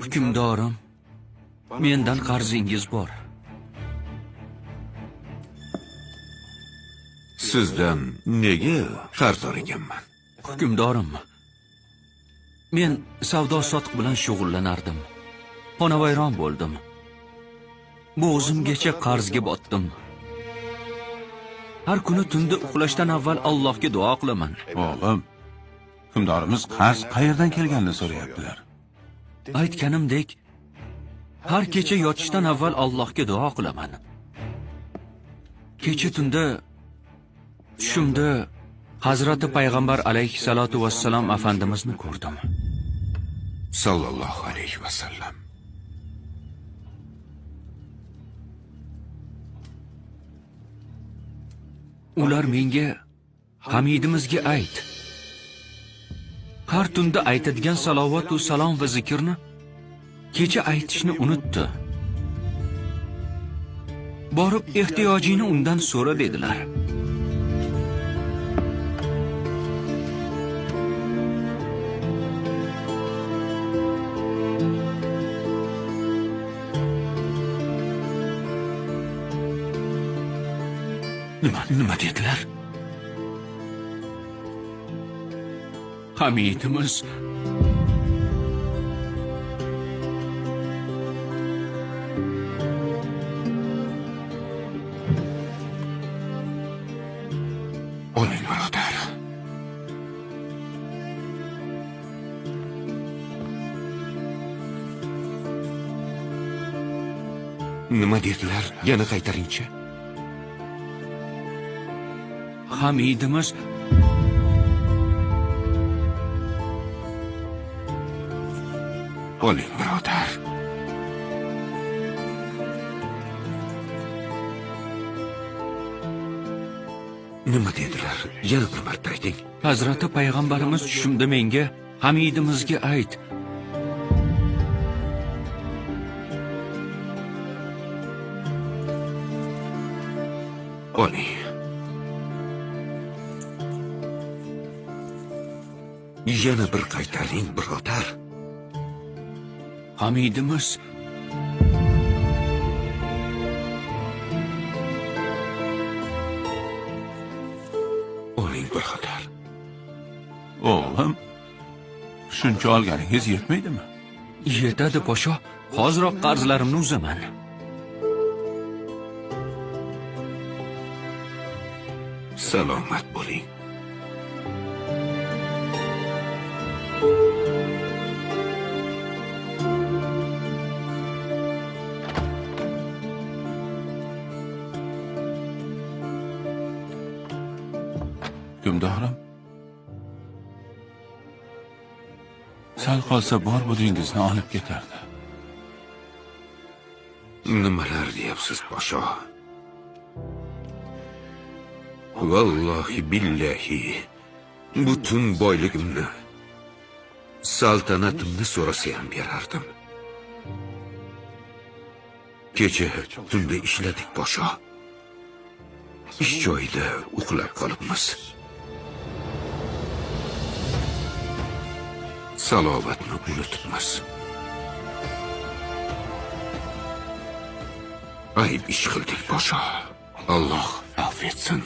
Hukmdorim, mendan qarzingiz bor. Sizdan nega qarzdor ekanman? Hukmdorim, men savdo sotiq bilan shug'ullanardim. Xonavayron bo'ldim. Bo'g'zimgacha qarzga botdim. Har kuni tunda uxlashdan avval Allohga duo qilaman. O'g'lim, hukmdorimiz qarz qayerdan kelganini so'rayaptilar. Aytganimdek, har kecha yotishdan avval Allohga duo qilaman. Kecha tunda tushimda Hazrati Payg'ambar alayhissalatu vassalam afandimizni ko'rdim. Sallallohu alayhi vasallam. Ular menga Hamidimizga ayt. Har tunda aytadigan salovat va salom va zikrni kecha aytishni unutdi. Borib ehtiyojingni undan so'ra dedilar. Nima dedilar? Hamidimiz Oling birodar. Nima dedilar? Yana qaytaringchi. Hamidimiz Oling birodar. Nima dedilar? Yana bir marta ayting. Hazrati Payg'ambarimiz tushimda menga Hamidimizga ayt. Oling. Yana bir qaytaring, birodar. Hamidimiz Oling birodar. O'g'lim, shuncha olganingiz yetmaydimi? Yetadi posho. Hoziroq qarzlarimni uzaman. Salomat bo'ling. Hukmdorim, sal qolsa bor budingizni olib ketardi. Nimalar deyapsiz, posho? Vallohi billahi, butun boyligimni, saltanatimni so'rasa ham berardim. Kecha tunda ishladik, posho. Ish joyida uxlab qolibmiz. Salovatni unutibmiz. Ayb ish qildik, posho. Alloh afv etsin.